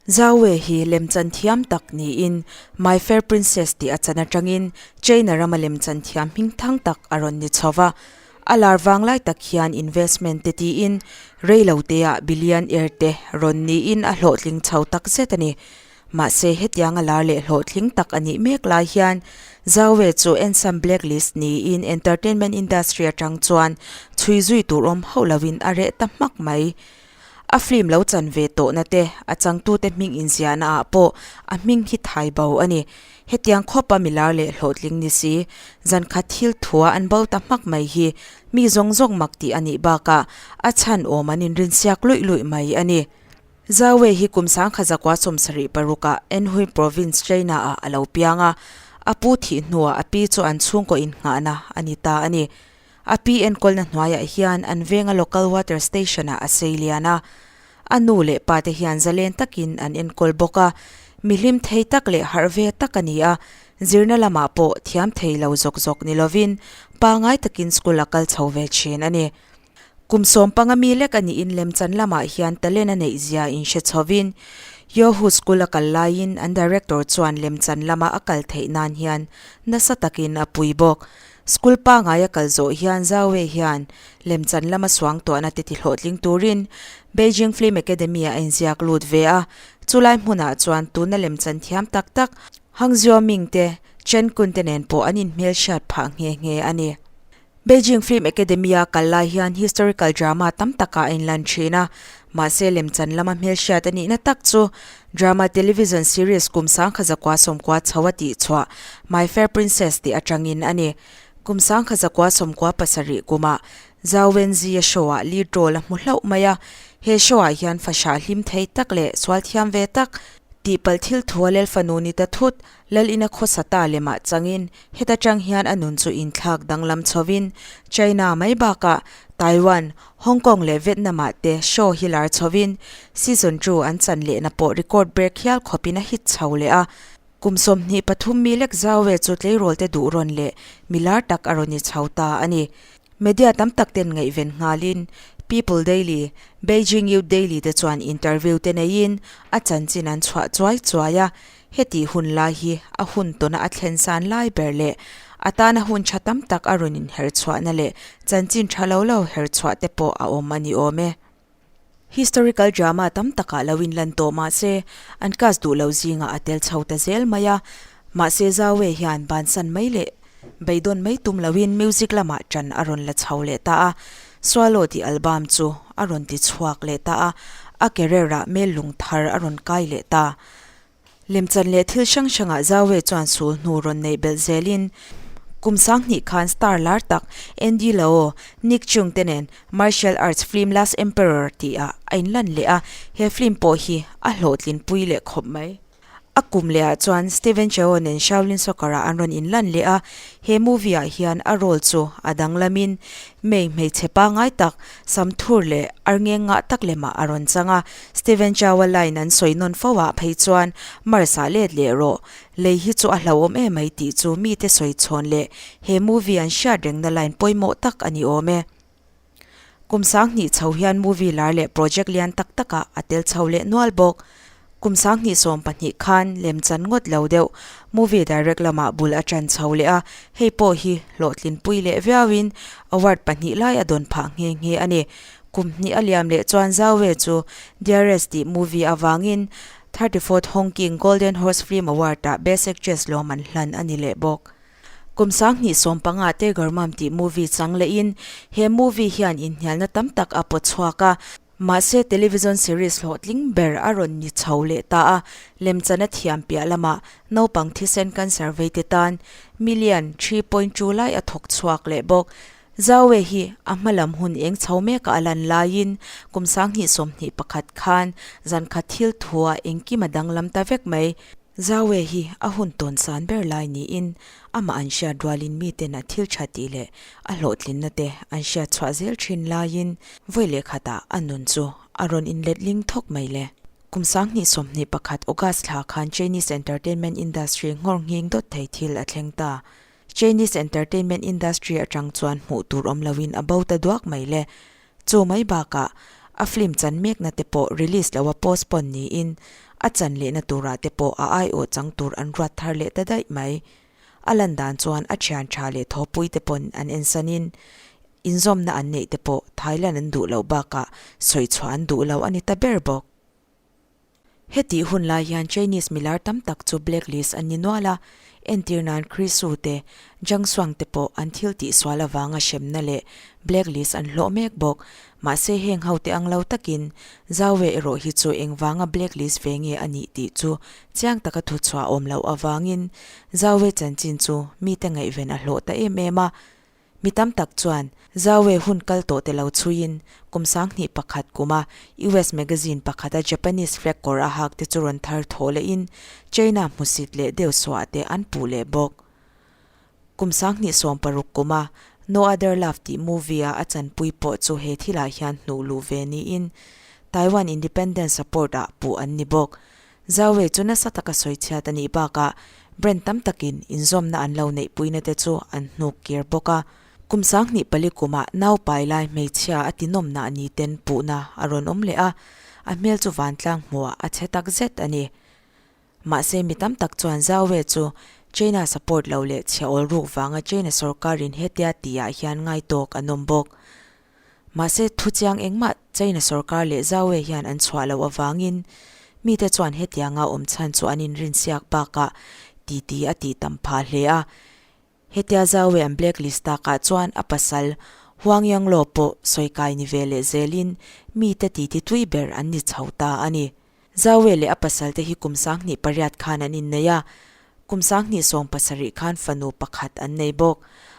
Zhao Wei hi lemchan thiam tak niin My Fair Princess tih a chan atangin China rama lemchan thiam hmingthang tak a rawn ni chho va. A lar vanglai tak hian investment te tiin rei lo teah billionaire te rawn niin a hlawhtling chho tak zet a ni. Mahse hetianga lar leh hlawhtling tak a nih mek lai hian Zhao Wei chu ensam blacklist niin entertainment industry atang chuan chhui zui tur awm hauh loin a reh ta hmak mai. A film lo chan ve tawhna te, a changtute hming inziahna ah pawh a hming hi thai bo a ni. Hetiang khawpa milar leh hlawhtling ni si, zankhat thil thua an bo ta hmak mai hi mi zawng zawng mak tih a nih bakah a chhan awm an inrinsiak luih luih mai a ni. Zhao Wei hi kum 1976 ah Anhui Province, China ah a lo piang a, a pu thih hnuah a pi chu an chhungkaw innghahna a ni ta a ni. A pi enkawlna hnuaiah hian an venga local water station-ah a sei lian a. A nu leh pa te hian zalen takin an enkawl bawk a, mi hlim thei tak leh harh ve tak a ni a, zirna lamah pawh thiam thei lo zawk zawk ni lovin pangai takin school a kal chho ve thin a ni. Kum sawmpanga mi lek a niin lemchan lamah hian talent a neih zia inhre chhovin Yohu school a kal laiin an director chuan lemchan lama a kal theih nan hian nasa takin a pui bawk. School pangai a kal zawh hian Zhao Wei hian lemchan lama suangtuahna te ti hlawhtling turin Beijing Film Academy ah a inziak lut ve a, chulai hmunah chuan tuna lemchan thiam tak tak Hang Xiaoming te, Chen Kun te nen pawh an inhmelhriat phah nghe nghe a ni. Beijing Film Academy a kal lai hian historical drama tam takah a inlan thin a, mahse lemchan lama hmelhriat a nihna tak chu Drama television series kum 1990 chho a tihchhuah My Fair Princess tih atangin a ni. Kum 1997 kumah Zhao Wenzi-a show-ah lead role a hmu hlauh mai a, he show-ah hian fahrah hlim thei tak leh sual thiam ve tak tihpalh thil thu a lel fanu ni ta thut Lal ina khawsa ta lemah changin heta tang hian a nun chu inthlak danglam chhovin China mai bakah Taiwan, Hong Kong leh Vietnam ah te show hi lar chhovin season 2 an chan lehna pawh record break hial khawpin a hit chho leh a. Kum 23 mi lek Zhao Wei chu tleirawl te duh rawn leh mi lar tak a rawn ni chho ta a ni. Media tam tak ten ngaihven nghalin People Daily, Beijing Youth Daily te chuan interview te neiin a chanchin an chhuah chuai chuai a, hetih hun lai hi a hun tawna a thlen san lai ber leh a tana hun tha tam tak a rawn inher chhuahna leh chanchin tha lo lo her chhuah te pawh a awm a ni awm e. Historical drama tam takah lo inlan tawh mah se, an cast duh lo zingah a tel chho ta zel mai a. Mahse Zhao Wei hian bansan mai leh beidawn mai tum loin music lamah ṭan a rawn la chho leh ta a, Swallow tih album chu a rawn ti chhuak leh ta a, a career-ah mel lung thar a rawn kai leh ta. Lemchan leh thil hrang hrangah Zhao Wei chuan sul hnu rawn neih belh zelin kum 2000 khan star lar tak Andy Lau, Nick Cheung te nen martial arts film Last Emperor tihah a inlan leh a, he film pawh hi a hlawhtlinpui leh khawp mai. A kum lehah chuan Steven Chow nen Shaolin Soccer-ah an rawn inlan leh a, he movie-ah hian a role chu a danglamin May hmeichhe pangngai tak, Samthur leh arngeng ngah tak lemah a rawn chang a, Steven Chow-a line an sawi nawn fo ah phei chuan Mars-ah let leh rawh, lei hi chu a hlauhawm em mai tih chu mite sawi chhawn leh he movie an hriat rengna line pawimawh tak a ni awm e. Kum 2000 chho hian movie lar leh project lian tak takah a tel chho leh nual bawk. Kum 2012 khan lemchan ngawt lo deuh movie direct lamah bul a ṭan chho leh a, hei pawh hi hlawhtlinpui leh viauin award pahnih lai a dawn phah nghe nghe a ni. Kum hnih a liam leh chuan Zhao Wei chu Dearest tih movie avangin 34th Hong King Golden Horse Film Award-ah Best Actress lawm an hlan a ni leh bawk. Kum 2015 Tiger Mom tih movie chang lehin he movie hian inhnialna tam tak a pawt chhuak a, Mahse television series hlawhtling ber a rawn ni chho leh ta a, lemchana thiam piah lamah naupang thisen cancer vei te tan million 3.2 lai a thawk chhuak leh bawk. Zhao Wei hi a hma lam hun eng chho mekah a lan laiin kum 2021 khan zankhat thil thua engkim a danglam ta vek mai. Zhao Wei hi a hun tawn san ber lai niin amah an hriat rualin miten a thil tha tih leh a hlawhtlinna te an hriat chhuah zel thin laiin vawi leh khatah a nun chu a rawn inletling thawk mai le. Kum 2021 August thla khan Chinese entertainment industry nghawr nghing dawt thei thil a thleng ta. Chinese entertainment industry atang chuan hmuh tur awm loin a bo ta duak mai le. Chu mai bakah a film chan mekna te pawh release loa postpone niin. A chan lehna turah te pawh a aiawh chang tur an ruat thar leh ta daih mai. A lan dan chuan a thian tha leh thawpui te pawn an ensanin inzawmna an neih te pawh Thailand an duh loh bakah sawi chhuah an duh lo a ni ta ber bawk. Hetih hun lai hian Chinese milar tam tak chu blacklist an ni nual a, entir nan Chris Wu te, Zhang Shuang te pawh an thil tihsual avanga hremna leh blacklist an hlawh mek bawk. Mahse heng hote ang lo takin Zhao Wei erawh hi chu engvanga blacklist ve nge a nih tih chu chiang taka thuchhuah awm loh avangin Zhao Wei chanchin chu mite ngaihven a hlawh ta em em a. Mi tam tak chuan Zhao Wei hun kal tawh te lo chhuiin kum 21 kuma US magazine pakhata Japanese flag kawr a hak te chu rawn thar thawh lehin China hmusit leh deuh suah te an puh leh bawk. Kum 2016 kuma No Other Love tih movie-a a chanpui pawh chu he thilah hian hnuh luh ve niin Taiwan Independence support-ah puh an ni bawk. Zhao Wei chu nasa taka sawi chhiat a nih bakah brand tam takin inzawmna an lo neihpuina te chu an hnuk kir bawk a. Kum 24 kumah nau pai lai hmeichhia a tinawmna ni ten puhna a rawn awm leh a, a hmel chu vantlang hmuhah a chhe tak zet a ni. Mahse mi tam tak chuan Zhao Wei chu China support lo leh chhia awl ruk vanga China sorkarin hetia tihah hian ngai tawk an awm bawk. Mahse thu chiang engmah China sorkar leh Zhao Wei hian an chhuah loh avangin mite chuan hetianga awm chhan chu an inrinsiak bakah titi a tih tam phah hle a. Hetia Zhao Wei an blacklist takah chuan a pasal Huang Yonglo pawh sawikai ni ve leh zelin mite titi tui ber an ni chho ta a ni. Zhao Wei leh a pasalte hi kum 28 khan an innei a, kum 2017 khan fanu pakhat an nei bawk.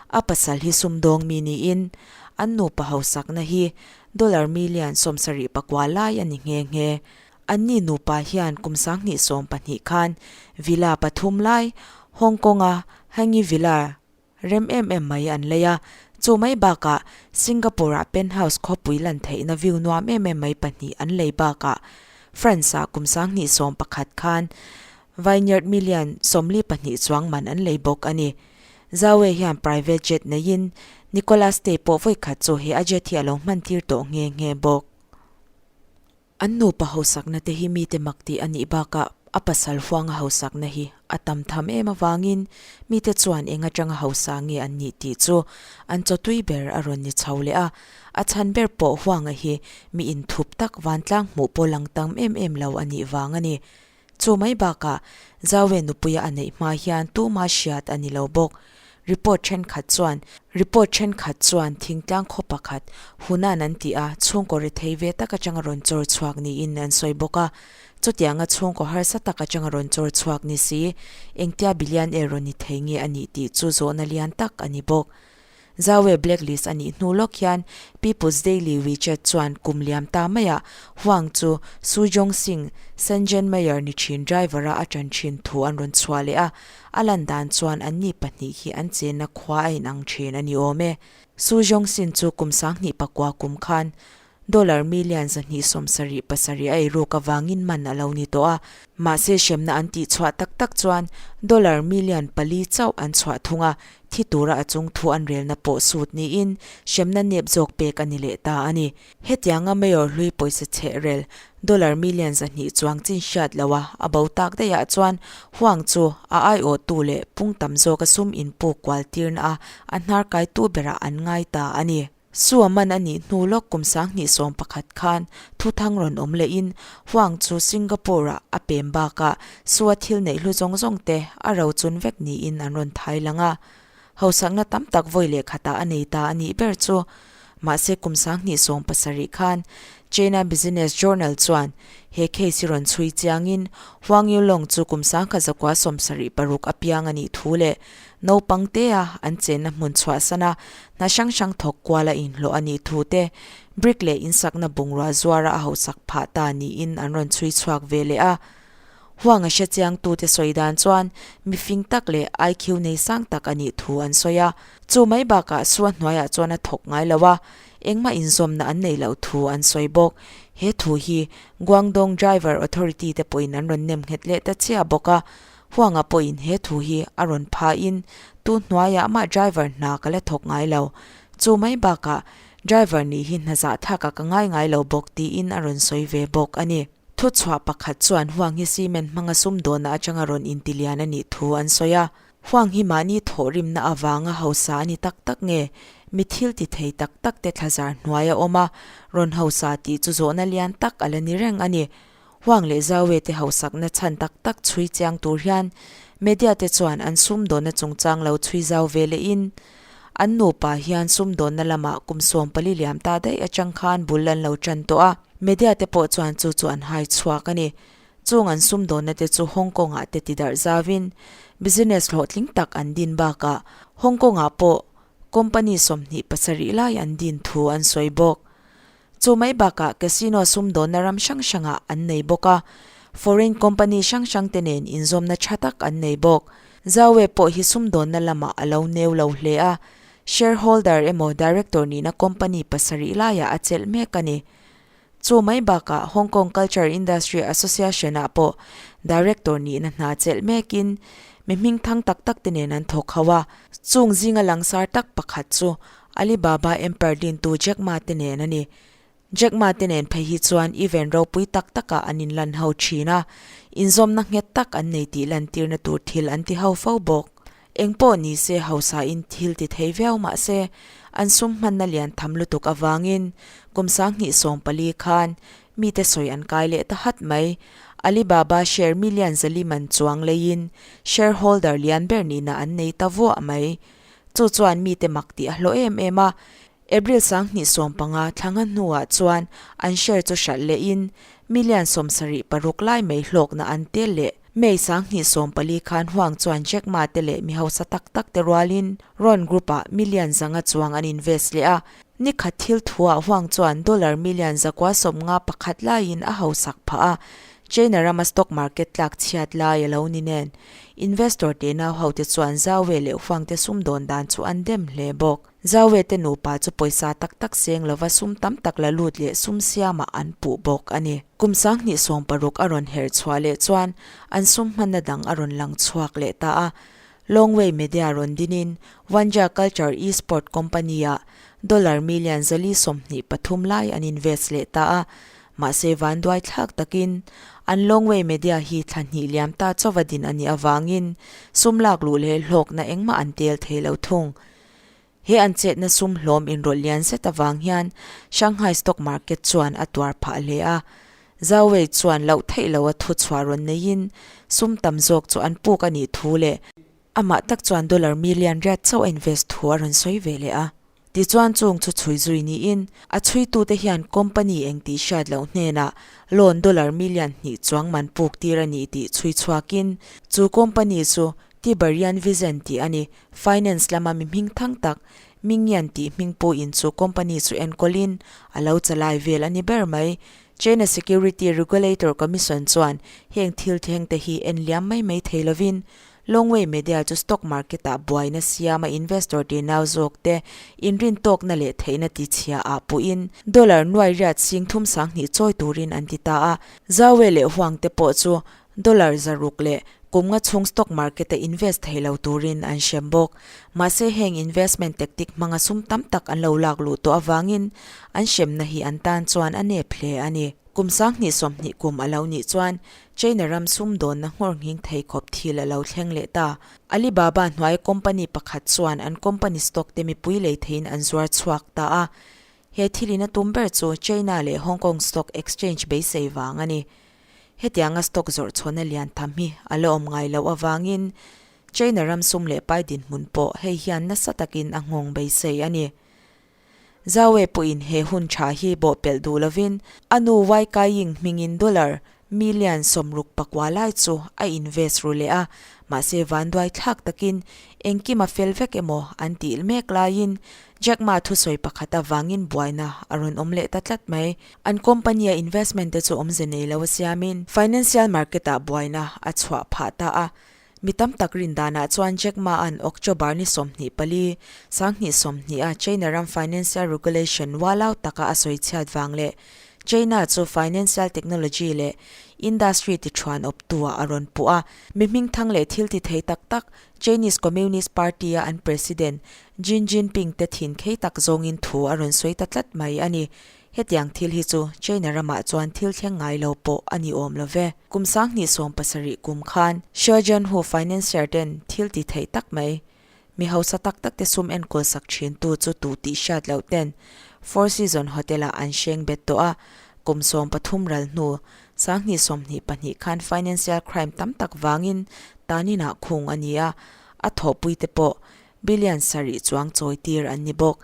A pasal hi sumdawng mi niin, an nupa hausakna hi dollar million 79 lai a ni nghe nghe. Anni nupa hian kum 2012 khan villa pathum lai Hong Kong-a Hangyi Villa Rem em em mai an lei a, chu mai bakah Singapore-ah penthouse khawpui lan theihna view nuam em em mai pahnih an lei bakah France-ah kum 2011 khan vineyard million 42 chuang man an lei bawk a ni. Zhao Wei hian private jet neiin Nicolas Tay pawh vawikhat chu he a jet hi a lo hman tir tawh nghe nghe bawk. An nupa hausakna te hi mite mak tih a nih bakah a pasal huanga hausakna hi a tam tham em avangin mite chuan eng atanga hausa nge an nih tih chu an chawtui ber a rawn ni chho leh a. A chhan ber pawh huanga hi mi inthup tak vantlang hmuh pawh lang tam em em lo a nih vang a ni. Chu mai bakah Zawe nupuia a neih hma hian tuma hriat a ni lo bawk. Report thenkhat chuan Report thenkhat chuan thingtlang khaw pakhat Hunan an tih a chhungkaw rethei ve tak atanga rawn chawr chhuak niin an sawi bawk a. Chutianga chhungkaw harsa tak atanga rawn chawr chhuak ni si, engtia billionaire rawn ni thei nge a nih tih chu zawhna lian tak a ni bawk. Zawe blacklist a nih hnu lawk hian People's Daily WeChat chuan kum liam ta maiah Huang chu Su Zhongxing, Shenzhen Mayor ni thin driver-a a ṭan thin thu an rawn chhuah leh a, a lan dan chuan anni pahnih hi an chenna khua a inang thin a ni awm e. Su Zhongxin chu kum 2009 kum khan Dollar million 277 a eiruk avangin man a lo ni tawh a, mahse hremna an tihchhuah tak tak chuan dollar million pali chauh an chhuah thung a, thi tura a chung thu an relna pawh sut niin hremna nep zawk pek a ni leh ta a ni. Hetianga Mayor hlui pawisa chheh rel dollar million 200 chuang chin hriat loh a a bo tak daihah chuan Huang chu a aiawhtu leh pung tam zawka sum inpuk kual tirna a a hnarkaitu berah an ngai ta a ni. Sua man a nih hnu lawk kum 2011 khan thuthang rawn awm lehin Huang chu Singapore-ah a pem bakah Sua thil neih hlu zawng zawng te a rochun vek niin an rawn thai lang a. Hausakna tam tak vawi leh khatah a nei ta a nih ber chu. Mahse kum 2017 khan China Business Journal chuan he case hi rawn chhui chiangin Huang Yulong chu kum 1976 apiang a nih thu leh Naupang tea an chenna hmun chhuahsan a, hna hrang hrang thawk kuala inhlawh a nih thu te, brick leh insakna bungrua zuara a hausak phah ta niin an rawn chhui chhuak ve leh a. Huang a hre chiangtute sawi dan chuan mifing tak leh IQ nei sang tak a nih thu an sawi a. Chu mai bakah sua hnuaiah chuan a thawk ngai lo a, engmah inzawmna an neih loh thu an sawi bawk. He thu hi Guangdong Driver Authority te pawhin an rawn nem nghet leh ta chiah bawk a. Huanga pawhin he thu hi a rawn phain tu hnuaiah mah driver hna ka la thawk ngai lo. Chu mai bakah driver nih hi hna zah thlakah ka ngai ngai lo bawk tiin a rawn sawi ve bawk a ni. Thuchhuah pakhat chuan Huang hi cement hmanga sumdawnna atanga rawn intilian a nih thu an sawi a. Huang hi mahni thawhrimna avanga hausa a ni tak tak nge? Mi thil ti thei tak tak te thlazar hnuai a awm a, rawn hausa tih chu zawhna lian tak a la ni reng a ni. Huang leh Zawe te hausakna chhan tak tak chhui chiang tur hian media te chuan an sumdawnna chungchang lo chhui zau ve leh in an nupa hian sumdawnna lamah kum 14 liam ta daih atang khan bul an lo tan tawh a, media te pawh chuan chu chu an hai chhuak a ni. Chung an sumdawnna te chu Hong Kong ah te ti darh zauin business hlawhtling tak an din bakah Hong Kong ah pawh company 27 lai an din thu an sawi bawk. Chu mai bakah casino sumdawnna ram hrang hrangah an nei bawk a, foreign company hrang hrang te nen inzawmna tha tak an nei bawk. Zawe pawh hi sumdawnna lamah a lo neu lo hle a, shareholder emaw director nihna company pasarih laiah a chelh mek a ni. Chu mai bakah Hong Kong Culture Industry Association ah pawh director nihna hna chelh mekin mi hmingthang tak tak te nen an thawk ho a, chung zinga langsar tak pakhat chu Alibaba Empire dintu Jack Ma te nen a ni. Jack Ma te nen phei hi chuan event ropui tak takah an inlan ho thin a, inzawmna nghet tak an nei tih lantirna tur thil an ti ho fo bawk. Engpawh ni se hausain thil ti thei viau mah se, an sum hmanna lian tham lutuk avangin kum 2014 khan mite sawi an kai leh ta hat mai. Alibaba share million zali man chuang leiin shareholder lian ber nihna an nei ta vuah mai. Chu chuan mite mak tih a hlawh em em a, April 2015 thla nga hnuah chuan an share chu hralh lehin million 76 lai mai hlawkna an tel leh. May 2014 khan Huang chuan Jack Ma te leh mi hausa tak tak te rualin Ron Group-ah million 500 chuang an invest leh a. Ni khat thil thuah Huang chuan dollar million 951 laiin a hausak phah a, China rama stock market tlak chhiat lai a lo ni nen. Investor te nau ho te chuan Zawe leh Huang te sumdawn dan chu an dem hle bawk. Zawe te nupa chu pawisa tak tak seng lova sum tam tak la lut leh sum siamah an puh bawk a ni. Kum 2016 a rawn herh chhuah leh chuan an sum hmanna dang a rawn lang chhuak leh ta a. Longwei Media rawn dinin Wanja Culture E-sport Company-ah dollar million 423 lai an invest leh ta a. Mahse vanduai thlak takin an Longwei Media hi thla hnih liam ta chauva din a nih avangin sum lak luh leh hlawkna engmah an tel thei lo thung. He an chetna sum hlawm inrawlh lian zet avang hian Shanghai stock market chuan a tuar phah hle a. Zhao Wei chuan loh theih loha thuchhuah rawn neiin sum tam zawk chu an puk a nih thu leh amah tak chuan dollar million riat chauh a invest thu a rawn sawi ve leh a. Tichuan chung chu chhui zui niin a chhuitute hian company eng tih hriat loh hnenah loan dollar million hnih chuang man puk tir a ni tih chhui chhuakin chu company chu Tiberian Vision tih a ni. Finance lama mi hming thang tak Mingyan tih hming pawhin chu company chu enkawlin a lo chalai vel a ni ber mai. China Security Regulator Commission chuan heng thil thlengte hi en liam mai mai thei lovin Longwei Media chu stock market-ah buaina siama investor ti nau zawk te inrin tawkna leh theihna ti chhia ah puhin dollar nuai riat sing thum 2000 chawi turin an ti ta a. Zawe leh Huang te pawh chu dollar 600 leh kum nga chhung stock market-a invest thei lo turin an hrem bawk. Mahse heng investment tactic hmanga sum tam tak an lo lak luh tawh avangin an hremna hi an tan chuan a nep hle a ni. Kum 2020 kum a lo nih chuan China ram sumdawnna nghawr nghing thei khawp thil a lo thleng leh ta. Alibaba hnuai company pakhat chuan an company stock te mipui lei theiin an zuar chhuak ta a. He thilin a tum ber chu China leh Hong Kong Stock Exchange beisei vang a ni. Hetianga stock zawrh chhuahna lian tham hi a la awm ngai loh avangin China ram sum leh pai dinhmun pawh hei hian nasa takin a nghawng beisei a ni. Zawe pawhin he hun tha hi bawhpelh duh lovin a nu Wai Kai-ying hmingin dollar million 69 lai chu a invest ru leh a, mahse vanduai thlak takin engkim a fel vek emaw an tih mek laiin Jack Ma thusawi pakhat avangin buaina a rawn awm leh ta tlat mai. An company-a investment te chu awmze nei lo a siamin financial market-ah buaina a chhuah phah ta a. Mi tam tak rin danah chuan Jack Ma-a'n October ni 24, 2020 a China ram financial regulation ualau taka a sawi chhiat vang leh China chu financial technology leh industry ti thuan awptu-ah a rawn puh a. Mi hmingthang leh thil ti thei tak tak Chinese Communist Party-a an president Xi Jinping te thin khei tak zawngin thu a rawn sawi ta tlat mai a ni. Hetiang thil hi chu China ramah chuan thil thleng ngai lo pawh a ni awm lo ve. Kum 2017 kum khan Xia Jianhu financier ten thil ti theih tak mai, mi hausa tak tak te sum enkawl sak thin tu chu tu tih hriat loh ten Four Season Hotel ah an hreng bet tawh a, kum 13 ral hnu 2022 khan financial crime tam tak vangin tanin ah khung a ni a, a thawhpui te pawh billion sarih chuang chawi tir an ni bawk.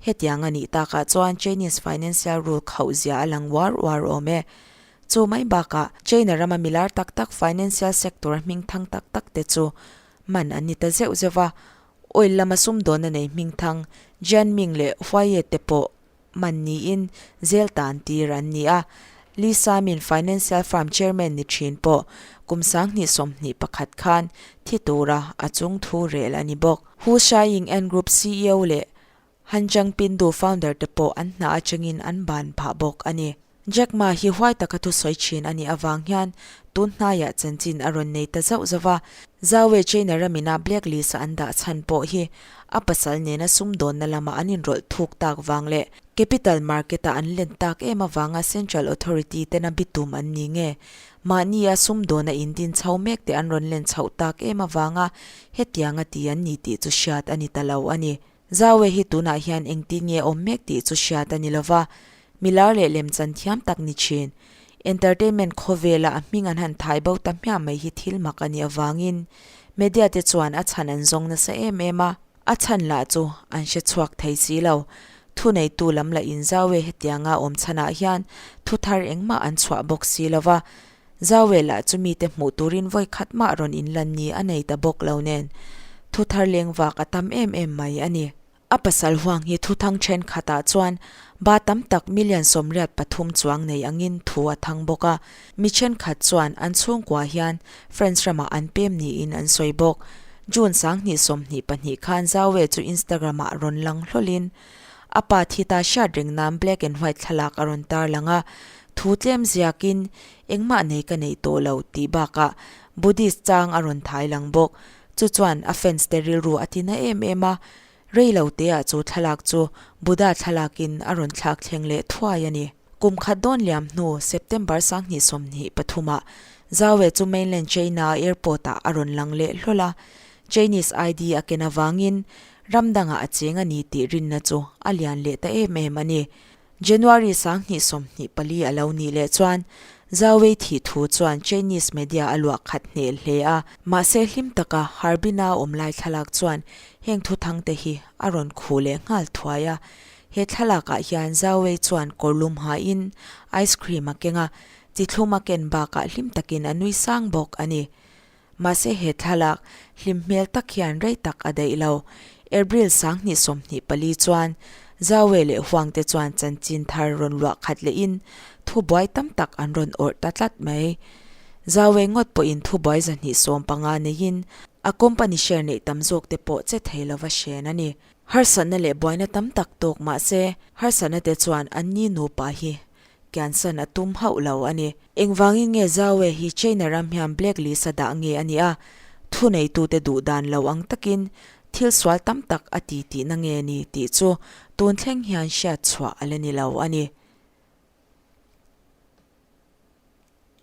Hetiang a nih takah chuan Chinese financial rule khauh zia a lang uar uar awm e. Chu mai bakah China rama milar tak tak financial sector a hming thang tak tak te chu man an ni ta zeuh zeuh va, oil lama sumdawnna nei hming thang Jian Ming leh Huaye te pawh man niin zel tan tir an ni a. Li Samin financial firm chairman ni thin pawh kum 2021 khan thi tura a chung thu rel a ni bawk. Hu Shaying Ant Group ceo leh Han Changpindu founder te pawh an hna atangin an ban phah bawk a ni. Jack Ma hi huai taka thusawi thin a nih avang hian tun hnaiah chanchin a rawn nei ta zauh zauh a. Zhao China ramina blacklist a an dah chhan pawh hi a pasal nena sumdawnna lama an inrawlh thuk tak vang leh capital market a an len tak em avanga central authority tena bitum an ni nge mahnia sumdawna indin chho mek te an rawn len chhoh tak em avanga hetianga ti an ni tih chu hriat a ni ta lo a ni. Zhao hi tunah hian engtin nge awm mek tih chu hriat a ni lova, milar leh lemchan thiam tak ni thin. Entertainment khawvela a hming an han thai bo ta hmiah mai hi thil mak a nih avangin media te chuan a chhan an zawng nasa em em a, a chhan lah chu an hre chhuak thei si lo. Thuneitu lam lah in Zhao hetianga awm chhanah hian thu thar engmah an chhuah bawk si lova, Zhao lah chu mite hmuh turin vawi khat mah rawn inlan ni a nei ta bawk lo nen, thu thar leng vak a tam em em mai a ni. A pasal huang hi thuthang thenkhatah chuan ba tam tak million 83 chuang nei angin thu a thang bawk a, mi thenkhat chuan an chhungkua hian France ramah an pem niin an sawi bawk. June 2022 khan Zhao chu Instagram-ah rawn lang hlawlin a pa thi ta hriat reng nan black and white thlalak a rawn tarlang a, thu tlem ziakin engmah nei ka neih tawh lo tih bakah Buddhist chang a rawn thai lang bawk. Chu chuan a fans te rilru a ti na em em a, rei lo te ah chu thlalak chu Buddha thlalakin a rawn thlak thleng leh thuai a ni. Kum khat dawn liam hnu September 2023 ah Zhao chu mainland China airport ah a rawn lang leh hlawl a, Chinese ID a ken avangin ram dangah a cheng a ni tih rinna chu a lian leh ta em em a ni. January 2024 a lo nih leh chuan Zhao Wei thih thu chuan Chinese media a luah khat hneh hle a, mahse hlim taka Harbin-a awm lai thlalak chuan heng thuthang te hi a rawn khuh leh nghal thuai a. He thlalakah hian Zhao Wei chuan kawrlum hain ice cream a keng a, chi thlum a ken bakah hlim takin a nui sang bawk a ni. Mahse he thlalak hlim hmel tak hian rei tak a daih lo. April 2024 chuan Zhao Wei leh Huang te chuan chanchin thar rawn luah khat lehin thubuai tam tak an rawn awrh ta tlat mai. Zhao Wei ngawt pawhin thubuai 215 neiin a company share neih tam zawk te pawh che thei lova hren a ni. Harsatna leh buaina tam tak tawk mahse harsatna te chuan anni nupa hi Kiansan a tum hauh lo a ni. Engvangin nge Zhao Wei hi China ram hian black list a dah nge a nih a? Thuneitute duh dan lo ang takin thil sual tam tak a ti tihna nge ni tih chu tun thleng hian hriat chhuah a la ni lo a ni.